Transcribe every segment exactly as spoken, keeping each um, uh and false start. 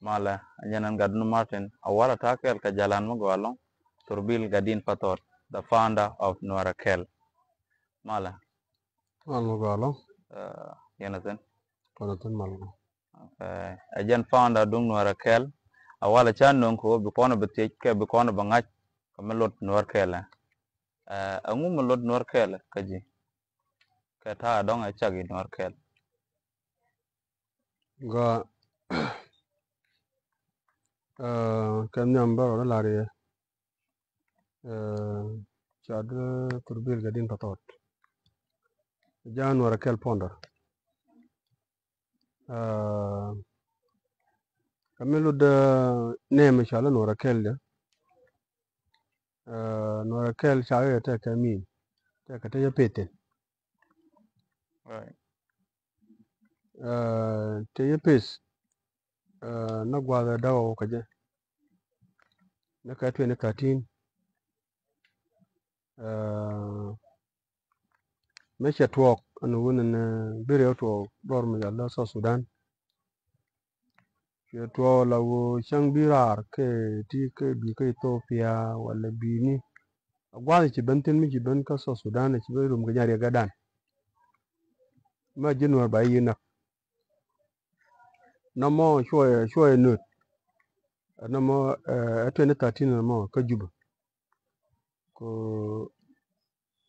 Malɛ, ɛ jɛn ɛn Gatdun Martin, a walɛ ta̱a̱ kɛl kɛ jalan mi gɔaa ɛlɔ̱ŋ, Thurbil Gatdin Pathɔt, the founder of Nuɛrɛ Kɛl. Malɛ. Mal mi gɔaa ɛlɔ̱ŋ. Ɛ, yɛn a thi̱n. Kɔn a thi̱n mal mi gɔaa. Okay. Ɛ jɛn founder duŋ Nuɛrɛ Kɛl, a walɛ ca nöŋ kɛ ɣöö bi kɔn bi thiec kɛ bi kɔn bi ŋa̱c kɛ mi lot Nuɛr Kɛl ɛ. Ɛ, ɛŋu mi lot Nuɛr Kɛl kä ji̱? Kɛ ta̱a̱ dɔ̱ŋ ɛ cak i̱ Nuɛr Kɛl. Gɔaa. Ɛ, kɛ nhiam bä rɔ lar yɛ. Ɛ, ca dee Thurbil Gatdin Pathɔt. Ja Nuɛrɛ Kɛl founder. Ɛ, kɛ mi lut, ɛ, nɛmɛ ca lɛ Nuɛrɛ Kɛl jɛ. Ɛ, Nuɛrɛ Kɛl ca yɛ tɛkɛ min. Tɛkɛ te yɛ peth thi̱n. Right. Ɛ, te yɛ peth. Ɛ, nä gua̱a̱th ɛ däk ɔ kɛ jɛ. Nä kɛ twenty thirteen. Ɛ, mëë cɛ tuɔɔk ɛn wun ɛn, ɛ, bi rɛw tuɔɔk duɔr mi yal lä South Sudan. Cuɛ tuɔɔk la ɣöö cäŋ bi raar kɛ ti kɛ bi kä Ethiopia wala bi ni. A gua̱a̱th ci ben thi̱n mi ci ben kä South Sudan ci ben rum kɛ nyariɛ gatdan. Ma ji̱ Nuɛr ba yi näk. Nɔmɔ cuɔyɛ, cuɔyɛ nööt. Nɔmɔ, ɛ, ɛ twenty thirteen nɔmɔ kä Juba. Ko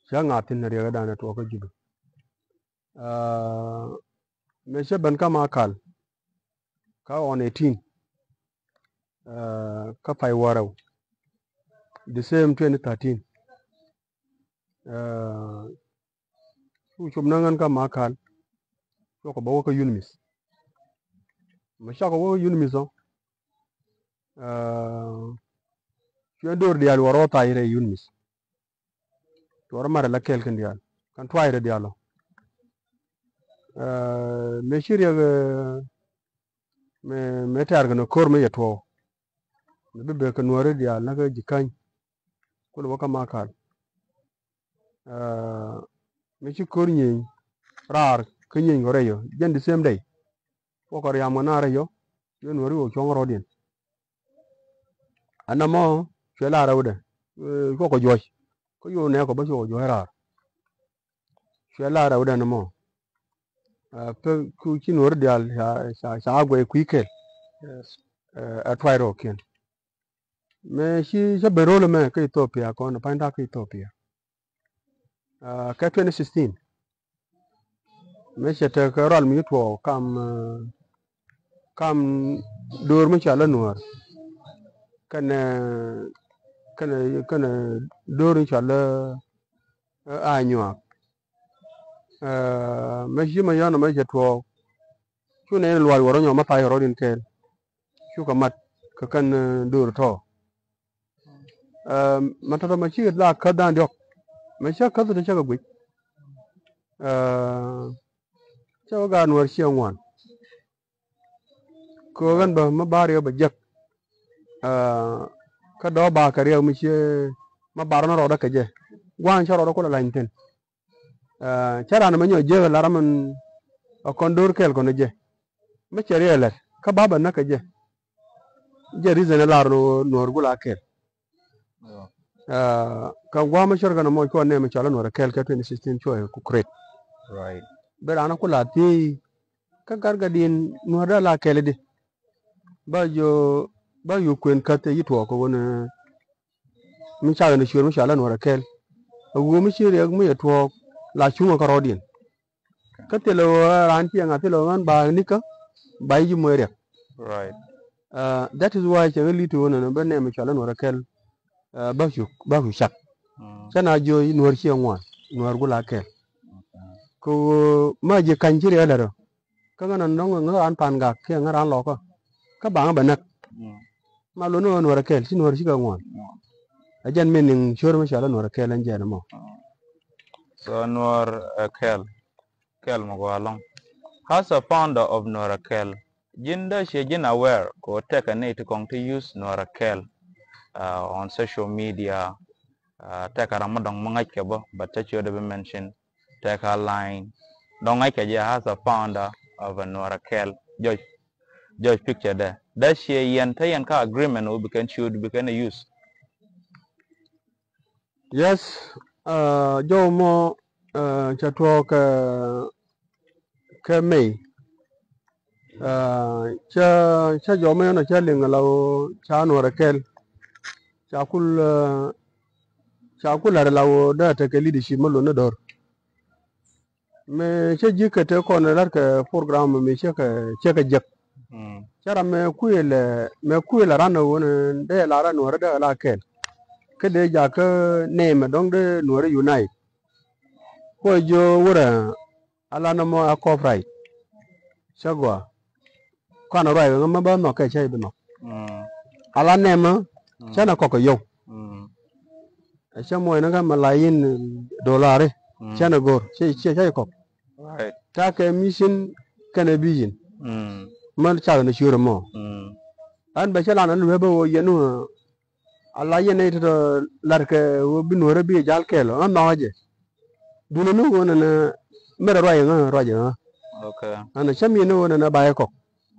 cä ŋa̱th thi̱n riɛk ɛ danɛ tuɔɔk kä Juba. Ɛ, mëë cä ben kä Makal kä on eighteen, ɛ, kä pay wäl rɛw, the same twenty thirteen. Ɛ, cu cop näŋ ɣän kä Makal, cuɔkɔ bä wä kä UNMISS. Mɛ cakɔ wä kä UNMISS ɔ, ɛ, cuɛ döör diaal wä rɔ thac rɛy UNMISS. Cuɔr marɛ la kɛɛl kɛn diaal kɛn tuay rɛ diaal ɔ. Ɛ, mëë ci riɛk, ɛ, mëë, mëë tɛ̈r kɛn ko̱r mëë yɛ tuɔɔk. Mëë bi bek kɛ Nuääri diaal näk kä Jikäny. Kulɛ wä kä Makal. Ɛ, mëë ci ko̱r nyieny raar kä nyieny kɔ rɛy ɔ, jɛn the same day. Wä kɔ riam kɛ na rɛy ɔ, yɛ Nuääri wä cuɔ̱ŋ rɔ̱diɛn. Ɛn nɔmɔ cuɛ la rɛwdɛ, ɛ, cuɔ kɔ juɔc. Kä yio̱w nɛɛkɔ bä cuɔ kɔ juɔc raar. Cuɛ la rɛwdɛ ɛn nɔmɔ. Ɛ, pek ku ci Nuääri diaal ca, ca, ca guɛy kui̱ kɛl. Yes. Ɛ, ɛ tuay rɔɔkiɛn. Mëë ci, cä ben ro̱l ɛmɛ kä Ethiopia kɔn, pa̱ny da̱k kä Ethiopia. Ɛ, kɛ twenty sixteen. Mëë cɛ tekɛ rual mi ci tuɔɔk kam, ɛ, kam döör mi ca lä Nuäär. Kɛnɛ, kɛnɛ, kɛnɛ döör mi ca lä, ɛ, Anyuak. Ɛ, mëë ci mɛ yɔ̱n mɛ cɛ tuɔɔk. Cu nɛn luaac wä rɔ nyɔk mɛ pay rɔɔdiɛn kɛɛl. Cukɛ mat kɛ kɛn, ɛ, döör tɔ̱. Ɛ, mɛ tɔ̱tɔ̱ mɛ cikɛ la käth da̱a̱n diɔ̱k. Mɛ cä käth ti cä kɛ guic. Ɛ, cä wä gaat Nuäär ciɛ ŋuan. Kɛ ɣän bä mɛ ba riɛk bɛ jek. Ɛ, kä dɔ̱ ba kɛ riɛk mi ciɛ mɛ bar ni rɔɔdä kɛ jɛ. Gua̱a̱n cä rɔɔdä kulɛ la̱ny thi̱n. Ɛ, cä raan mɛ nyɔk jiäk ɛ lar mɛn ɛ kɔn do̱r kɛɛl kɔn ɛ jɛ. Mi cɛ riɛk ɛ lɛr kä bapɛ näk kɛ jɛ. Jɛ reason ɛ lar ni ɣöö Nuäär gula kɛɛl. Ɛ, kɛ gua̱a̱th mi cär kɛn ɛmɔ cuɔ nɛmɛ cɔal ɛ Nuäär ɛ kɛɛl kɛ twenty sixteen cuɔ ɛ ku create. Right. Bi raan ɛ ku la thiec kä gat gatdiɛn Nuäär dee la kɛɛl i̱di. Ba jiö, ba jiö kuën käth ɛ yi tuɔɔk kɛ ɣöö ni mi cakɛ ni cuëër mi cɔal ɛ Nuäär ɛ kɛɛl. Ɛ ɣöö mi ci riɛk mi yɛ tuɔɔk la cuŋä kä rɔɔdiɛn. Kä thilɛ ɣöö raan ciɛ ŋa̱th thilɛ ɣöö ɣän ba nikä ba ji̱ moc riɛk. Right. Ɛ, that is why cɛ ɣä li̱t ɣöö nɛnɛ bä nɛmɛ cɔal ɛ Nuäär ɛ kɛɛl. Ɛ, bä cu, bä cu cak. Mm. Cä na jiö Nuäär ciɛ ŋuan, Nuäär gula kɛɛl. Okay. Kɛ ɣöö ma ji̱ ka̱ny ci riɛk lät ɔ. Kä ŋän nɔn dɔ̱ŋ ŋä raan pa̱a̱n gak kiɛ ŋä raan lɔkä. Kä baŋä bɛ näk. Mm. Ma lon ni ɣöö Nuäär ɛ kɛɛl, ci Nuäär cikɛ ŋuan. Mm. Ɛ jɛn meaning cuäär mi cɔal ɛ Nuäär ɛ kɛɛl ɛn jɛn ɛmɔ. Mm. So Nuäär ɛ kɛɛl, kɛɛl mɛ gɔaa ɛlɔ̱ŋ. As a founder of Nuäär ɛ kɛɛl, ji̱n dee ciɛ ji̱n aware kɛ ɣöö tekɛ nɛy ti kɔŋ ti use Nuäär ɛ kɛɛl, uh, on social media, uh, tekɛ ram mi dɔ̱ŋ mi ŋäc kɛ bä, but cä ciötdɛ bi mention. Tekɛ line. Dɔ̱ŋ ŋa̱ckɛ jɛ as a founder of a Nuäär ɛ kɛɛl. Jɔc, jɔc picture dɛ. dee ciɛ yɛn te yɛn kä agreement ɣöö bi kɛn ciöt bi kɛn ɛ use. Yes, uh, jɔw mɔ, uh, cɛ tuɔɔk kɛ, kɛ mɛy. Uh, cɛ, cɛ jɔw mɔ yɛn ɔ cɛ liŋ la ɣöö ca nuɔrɛ kɛl. Ca kul, uh, ca kul lar la ɣöö dee tekɛ leadership mɛ lon ni dɔr. Mëë cä ji̱ kɛ te kɔn lat kɛ program mëë cä kɛ, cä kɛ jek. Mm. Cä ram mëë kuël ɛ, mëë kuël ɛ ran ɛ ɣöö ni dee la ran nuɔ̱ɔ̱rä dee la kɛl. Kä dee jakä nɛmɛ dɔ̱ŋ dee nuɔ̱ɔ̱rä unite. Kuɔ jiö wurɛ a la nɔmɔ a copyright. Cä gɔaa. Kɔn ruac ɣä ŋä mä bä nhɔk kɛ cä i̱ bi nhɔk. Mm. Ala nɛmä, mm, cä nɛ kɔk kɛ yɔw. Mm. Ɛ cä muɔc ni kä malayin dolari, mm, cä nɛ go̱r, cä, cä, cä kɔk. Right. Takɛ mission kɛnɛ vision. Mm. Mä cak ni ciöt ɛmɔ. Mm. An bɛ cä lan an luee bä ɣöö yɛn ɣöö Ala yɛn nɛy tɔ̱tɔ̱ la̱rkɛ ɣöö bi nuɔ̱ɔ̱rä bi jal kɛɛl ɔ, ɣän nhɔakä jɛ. Duundɛ ni ɣöö nɛnɛ mɛrɛ ruac ɛŋä, ruac ɛŋä. Okay. Ɛn cäm yɛn ni ɣöö nɛnɛ ba yɛ kɔk.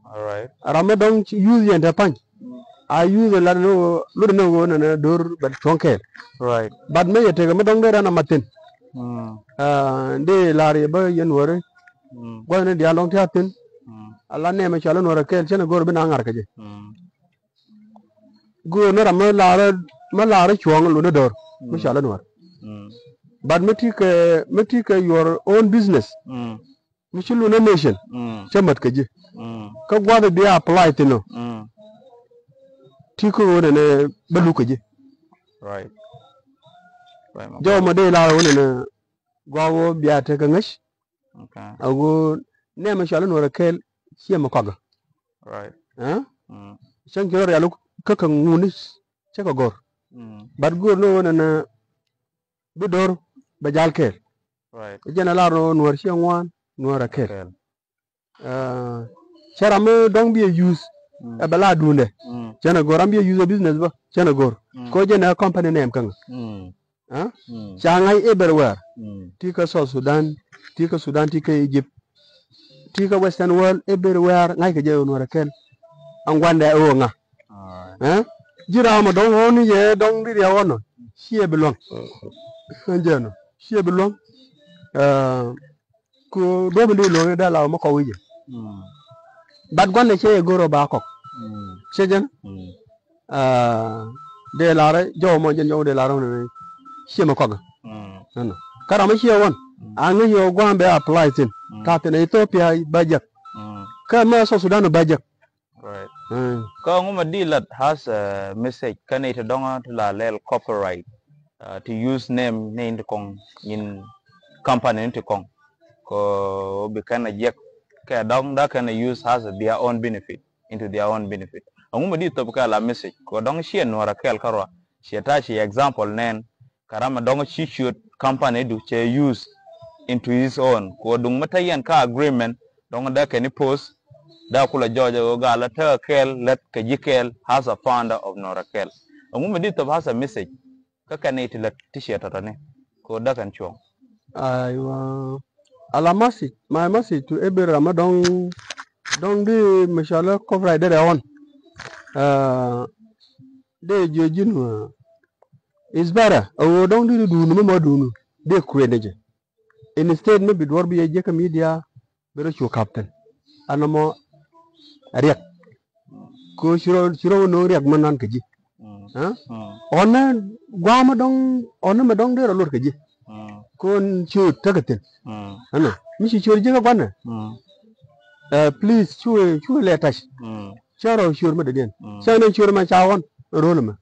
All right. Ram mi dɔ̱ŋ ci youth yɛn te pa̱ny. A youth ɛ lat ni ɣöö, lotdɛ ni ɣöö nɛnɛ do̱r bɛ cuɔ̱ŋ kɛɛl. Right. But mi yɛ tekɛ mi dɔ̱ŋ dee rɛn a mat thi̱n. Mm. Ah, dee la̱r yɛ bä yɛn nuɔ̱ɔ̱ri. Mm. Gua̱thni diaal dɔ̱ŋ ti a thi̱n. Mm. Ala nɛmɛ cɔal i̱ nuɔ̱ɔ̱rä kɛɛl, cä nɛ go̱o̱r bi na ŋa̱r kɛ jɛ. Mm. Göör ni ram mi laarä, mi laarä cuɔ̱ɔ̱ŋ luni döör mi, mm, cɔal i̱ nuɔ̱ɔ̱r. Mm. But mi ti kɛ, mi ti kɛ your own business. Mm. Mi ci luni nation. Mm. Cä mät kɛ ji̱. Mm. Kä gua̱th bi apply thi̱n ɔ. Mm. Ti kä ɣöö nɛnɛ bä luk kɛ ji̱. Right. Right, my brother. Jɔw mɔ dee laarä ɣöö nɛnɛ gua̱a̱th ɣöö bia tekɛ ŋäc. Okay. A ɣöö nɛmɛ cɔal i̱ nuɔ̱ɔ̱rä kɛɛl ciɛ mɛ kɔakɛ. Right. Ɛh? Mm. Cäŋ ci rɔ rial kä kɛ ŋuni cä kɛ go̱r. Mm. But go̱r ni ɣöö nɛnɛ bi do̱r bɛ jal kɛɛl. Right. Jɛn a lar ni ɣöö nuɔ̱ɔ̱r ciɛ ŋuan, nuɔ̱ɔ̱rä kɛɛl. Kɛɛl. Ah, cä ram mi dɔ̱ŋ bi ɛ use, mm, ɛ bɛ la duundɛ. Mm. Cä nɛ go̱r ram bi ɛ use ɛ business bä. Cä nɛ go̱r. Mm. Ko jɛn ɛ company name käŋ. Mm. Ah? Mm. Ca ŋa̱c everywhere. Mm. Ti kä South Sudan, ti kä Sudan, ti kä Egypt, ti kä Western world, everywhere ŋa̱ckɛ jɛ ɣöö nuɔ̱ɔ̱rä kɛl. Aŋuandɛ ɣöö ŋa. All right. Eh? Ji̱ ram ɔ dɔ̱ŋ ɣɔ̱ɔ̱n ni yɛ dɔ̱ŋ di riɛk ɣɔ̱n ɔ. Ciɛ bi luäŋ. Mm. Ɛn jɛn ɔ. Ciɛ bi luäŋ. Eh, Ku duɔ̱p in dee lo̱ŋ in dee la wä mi kɔk wi̱cɛ. Mm. But gua̱n ni cɛ yɛ go̱r ɔ ba kɔk. Mm. Cɛ jɛn? Mm. Ah, dee larä jɔw mɔ jɛn jɔw dee larä wä ni ciɛ mi kɔk. Mm. Ɛnɔ. Kä ram mi ciɛ wän. Mm. A ŋäc yɛ gua̱n bɛ apply thi̱n. Mm. Ta̱a̱ thi̱n Ethiopia ba jek. Mm. Kä mɛ South Sudan ba jek. Right. Mm. Kä ŋu ma di lat has a message kä ni ti dɔŋä ti la lɛl copyright, uh, ti use name ni ti kɔŋ in company ni ti kɔŋ. Ko bi kɛn a jek kɛ dɔŋ da kɛn a use has a their own benefit, into their own benefit. Ŋu ma di thop kɛ la message ko dɔŋ ciɛ nuɔrɛ kɛl kärɔa ciɛ ta ci example nɛn. Kä ram mi dɔ̱ŋ ci ciöt company du cɛ use into his own. Ku duŋ mi te yɛn kä agreement dɔ̱ŋ dee kɛn i̱ post dee kulɛ jɔɔc ɛ ɣöö gal ɛ tekɛ kɛɛl lät kɛ ji̱ kɛɛl as a founder of Nuɔrɛ kɛɛl. Ɛŋu mi di thop as a message kä kɛn i̱ ti lät ti ciɛ tɔ̱tɔ̱ni kɛ ɣöö dee kɛn cuɔ̱ŋ. Aywa. Ala message, my message to every ram mi dɔ̱ŋ, dɔ̱ŋ di mi cɔal ɛ copyright derɛ ɣɔn. Ah, dee jiö ji̱n wä. Is better a ɣöö dɔ̱ŋ di di duuni mi mɔ duuni dee kuëëni jɛ. Instead mi bi duɔ̱r bi yɛ jiäkä media bi rɔ cu kap thi̱n. Ɛn nɔmɔ riɛk. Kɛ ɣöö ci rɔ, ci rɔ wä no̱o̱ŋ riɛk mi nan kɛ ji̱. Mm. Ɛh? Mm. Ɣɔn ni gua̱a̱ mi dɔ̱ŋ, ɣɔn ni mi dɔ̱ŋ dee rɔ luɔt kɛ ji̱. Mm. Kɛ ɣöö ciööt tekɛ thi̱n. Mm. Ɛnɔ mi ci ciööt jiäkä gua̱nɛ. Mm. Eh, please cu, cu lɛ tac. Mm. Cä rɔ ciööt mi dɔ̱diɛn. Mm. Cä ni ciööt mɛ ca ɣɔn ro̱l mɛ.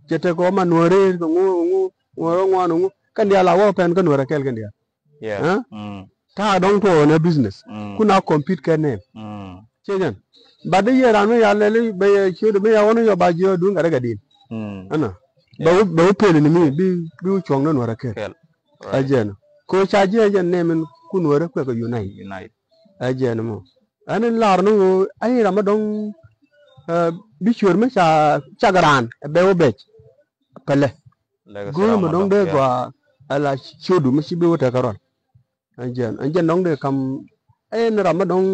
Cɛ tekɛ ɣɔn ma nuɔ̱ɔ̱ri kɛ ŋu, ŋu, ŋuɔ̱ɔ̱r ŋuan ŋu. Kɛn diaal a wä pɛn kä nuɔ̱ɔ̱rɛ kɛl kɛn diaal. Yeah. Ɛh? Mm. Ta̱a̱ dɔ̱ŋ tuɔɔk nɛ business. Mm. Kun a compete kɛ nɛɛm. Mm. Ciɛ jɛn. But di yɛ ran mi ya lɛli bɛ yɛ ciöt mi ya ɣɔn yɔ ba jiö duŋ kɛ rɛ kɛ din. Mm. Ɛnɔ. Bɛ wä, bɛ wä pel ni mi bi, bi wä cuɔ̱ŋ ni nuɔ̱ɔ̱rɛ kɛl. Kɛl. Right. Ɛ jɛn. Ko ca jiɛ jɛn nɛɛm in kun nuɔ̱ɔ̱rɛ kuɛ kɛ unite. Unite. Ɛ jɛn mɔ. Ɛn in lar ni ɣöö a i̱ ram mi dɔ̱ŋ, eh, bi ciöt mi ca cak raan ɛ bɛ wä bɛc. Pɛlɛ. Go̱o̱r mi dɔ̱ŋ dee gɔaa ala ciötdu mi ci bi wä tekɛ rɔl. Ɛn jɛn, ɛn jɛn dɔ̱ŋ dee kam ɛn ram mi dɔ̱ŋ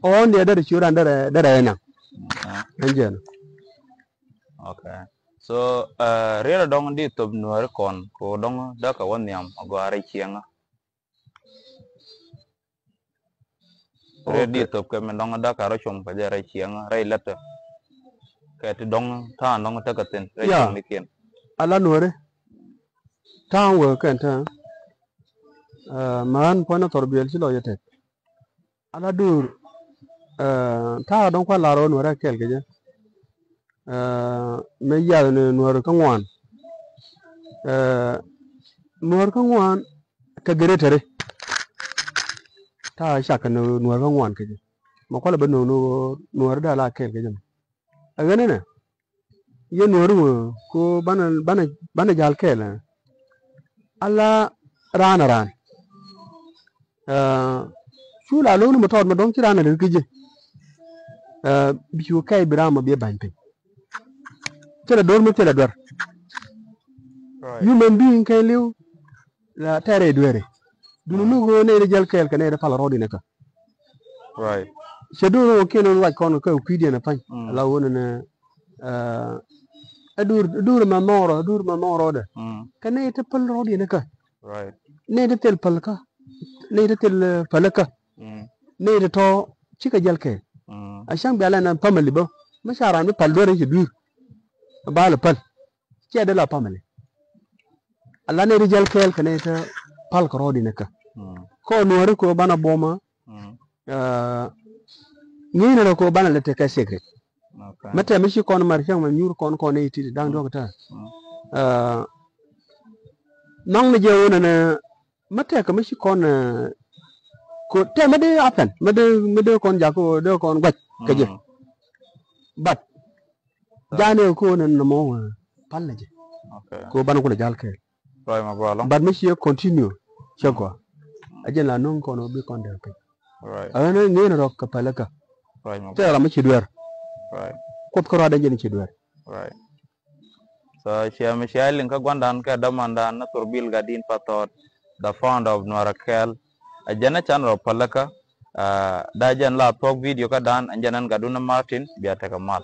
ɣɔ̱ɔ̱n diɛ derɛ ciöt ran derɛ, derɛ ɛn naŋ. Ɛn jɛn. Okay. So, uh, riɛt dɔŋ di thop Nuääri kɔn ko dɔŋ daka wä nhiam agɔa rɛy ciɛŋä. Riɛt di thop kɛ min dɔŋ daka rɔ com kɛ jɛ rɛy ciɛŋä rɛy lɛtɛ. Kɛ ti dɔŋ ta̱a̱ dɔŋ tekɛ thin rɛy ciɛŋ ni kiɛn. Ala Nuääri ta̱a̱ wee kɛn ta̱a̱. Mään puɔ̱nɛ thɔr biɛl ci lɔ yɛ tɛt. Ala dur, eh, ta̱a̱ dɔ̱ŋ kuan lar ɣöö Nuäärä kɛɛl kɛ jɛ. Eh, mëë yath ni Nuäär kä ŋuan. Eh, Nuäär kä ŋuan kɛ gɛrɛ tɛri. Ta̱a̱ cak kɛ ni Nuäär kä ŋuan kɛ jɛ. Mɛ kualɛ bä no̱o̱ŋ ni ɣöö Nuäär da̱a̱ la kɛɛl kɛ jɛ mɛ. Ɛ ɣän inɛ, yɛ Nuääri wä ko banɛ, banɛ, banɛ jal kɛɛl ɛ. Ala raan ɛ raan. Eh, cu la lo̱ŋ ni mɛ tɔɔt mɛ dɔ̱ŋ ci raan ɛ lät kä ji̱. Eh, bi cu kɛɛc bi raan mɛ bi ɛ ba̱ny piny. Thilɛ do̱r mi thilɛ duer. Right. Human being kɛɛliw la tɛrɛ dueri. Duni ni ɣöö nɛy ti jäl kɛɛl kɛ nɛy ti pal rɔɔdiɛn kä. Right. Cɛ dur ɣöö kiɛn ɣöö ruac kɔn kä kui̱diɛn ɛ pa̱ny. Mm. La ɣöö nɛnɛ, eh, ɛ dur, ɛ dur mɛ mɔɔrɔ, ɛ dur mɛ mɔɔrɔ dɛ. Mm. Kɛ nɛy ti pal rɔɔdiɛn kä. Right. Nɛy ti thil pal kä. Nɛy ti thil, eh, pal kä. Mm. Nɛy ti tɔ cikɛ jäl kɛɛl. Mm. A cäŋ bia lɛ nɛ family bä. Mi ca raan mi pal duer in ci dui̱r. Ba lɛ pal. Ciɛ dee la family. Ala nɛy ti jäl kɛɛl kɛ nɛy ti pal kɛ rɔɔdiɛn kä. Mm. Kɔ Nuääri ko banɛ buɔmä. Mm. Eh, ŋi̱i̱nɛ rɔ ko banɛ lɛ tekɛ secret. Okay. Mɛ tɛmɛ ci kɔn mar cäŋ mɛ nyuur kɔn kɔn nɛy ti da̱ŋ duɔ̱k tɛ. Mm. Eh, nɔŋ ni jɛ wunɛ nɛ mɛ tɛkɛ mɛ ci kɔn, eh, ko tɛmɛ dee happen mɛ dee, mɛ dee kɔn jak ko dee kɔn guac kɛ jɛ. Mm. But Janɛ ko nɛ nɔmɔ, eh, pal nɛ jɛ. Okay. Ko banɛ kulɛ jal kɛ. Right, my brother. But mi ciɛ continue cɛ gɔa. A jɛn la no̱ŋ kɔn bi kɔn dɛr piny. Right. A ɣän ŋi̱i̱n rɔ kɛ pal kä. Right, my brother. Tɛ ram mi ci duer. Right. Kuoth kärɔa dee jɛn ci duer. Right. So ciɛ mi ciɛ liŋ kä gua̱ndan kɛ dämandan ni thurbil gat din pathɔɔt, the founder of Nuäärä Kɛɛl. A jɛn a can rɔ pal kä. Ah, da jɛn la thuɔ̱k video kä dan, ɛn jɛn ɛn Gatdun Martin, bia tekɛ mal.